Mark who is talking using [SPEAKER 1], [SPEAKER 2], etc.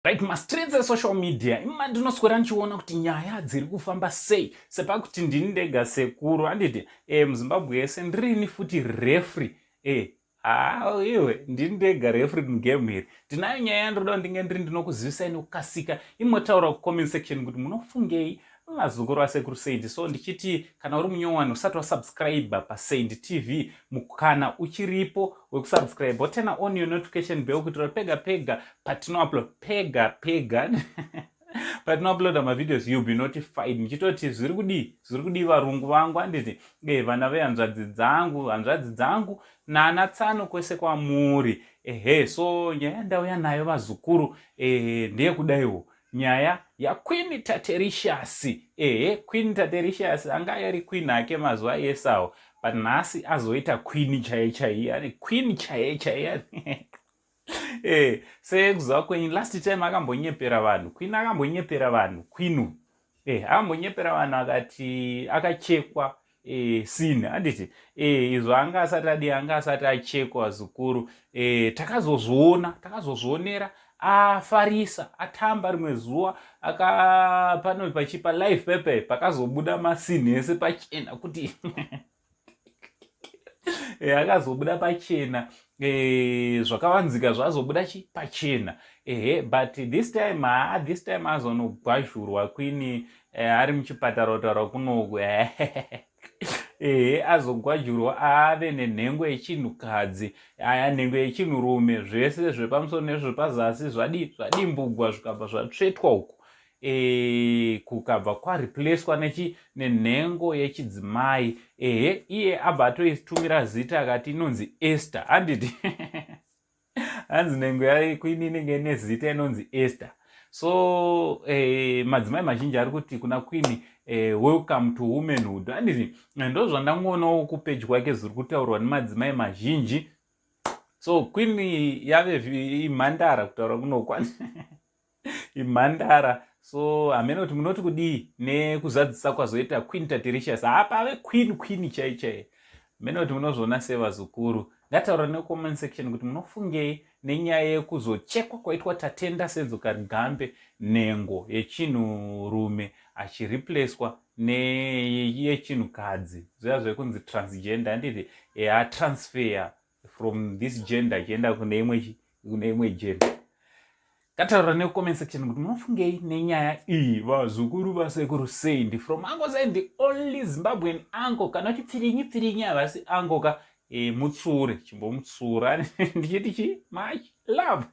[SPEAKER 1] Right, mastreets esocial media ima ndinoswera ndichiona kuti nyaya dziri kufamba sei, sepakuti ndini ndega sekuru, handiti? Muzimbabwe yese ndirini futi referee. Haa, iwe, ndini ndega referee mugame iri. Ndinayo nyaya yandiroda ndinge ndiri ndinokuzivisai nekukasika. Imotaura kucomment section kuti munofungei, vazukuru vasekuru Saint. So ndichiti kana uri munyowani usati wasubscribe paSaint TV, mukana uchiripo wekusubscribe, woturn on your notification bell kuitira pega pega patinoupload, pega pega patinouploada mavideos, you'll be notified. Ndichitoti zviri kudii, zviri kudii, varungu vangu, handiti? Vana vehanzvadzi dzangu, hanzvadzi dzangu nana tsano, kwese kwamuri. Ehe, so nyaya yandauya nayo, vazukuru, ndeyekudaiwo nyaya yaQueen Tatelicious. Ehe, Queen Tatelicious anga ari queen ake mazuva esawo, but nhasi azoita queen chaiye chaiye, ani queen chaiye chaiye. Sekuziva kwenyu, last time akambonyepera vanhu queen, akambonyepera vanhu queen. Akambonyepera vanhu akati akachekwa sin, handiti? Izvo anga asati adi, anga asati achekwa, zukuru. Takazozviona, takazozvionera afarisa, atamba rimwe zuva aka pano pachipa live pepe, pakazobuda masinhi ese pachena kuti akazobuda pachena, zvakavanzika zvazobuda chi pachena. Ehe, but this time, ha, this time azonogwazhurwa queen ari muchipatara kutaura kunoku. Ehe, azogwajurwa ave nenhengo yechinhukadzi, aya nhengo yechinhurume, zvese zvepamusoro nezvepazasi zvadimbugwa, zvikabva zvatsvetwa uku, kukabva kwareplacwa nechi nenhengo yechidzimai. Ehe, iye abva atoitumira zita akati inonzi Esther, handiti? Hanzi nhengo yaQueen inenge ine zita inonzi Esther. So madzimai mazhinji ari kuti kuna queen, "Welcome to womanhood," handiti? Ndo zvandangoonawo kupage kwake zviri kutaurwa nemadzimai mazhinji. So queen yave imhandara kutaura kunokwa, imhandara. So hamene kuti munoti kudii nekuzadzisa kwazoita Queen Tatelicious, hapave queen, queen chai chai. Mene kuti munozviona sevazukuru, ngataura necomment section kuti munofungei nenyaya yekuzochekwa kwaitwa Tatenda Senzo Karigambe nhengo yechinhurume, achireplacwa neyechinhukadzi, zviya zvekunzi transgender, handiti? Atransfer from this gender achienda kune imwe gender. Ngataura necomment section kuti munofungei nenyaya iyi, vazukuru vasekuru Saint, from Uncle Saint, the only Zimbabwean uncle. Kana kuti pfirinyi pfirinyi havasi uncle ka. Mutsure, chimbomutsura. Ndichiti chi much love.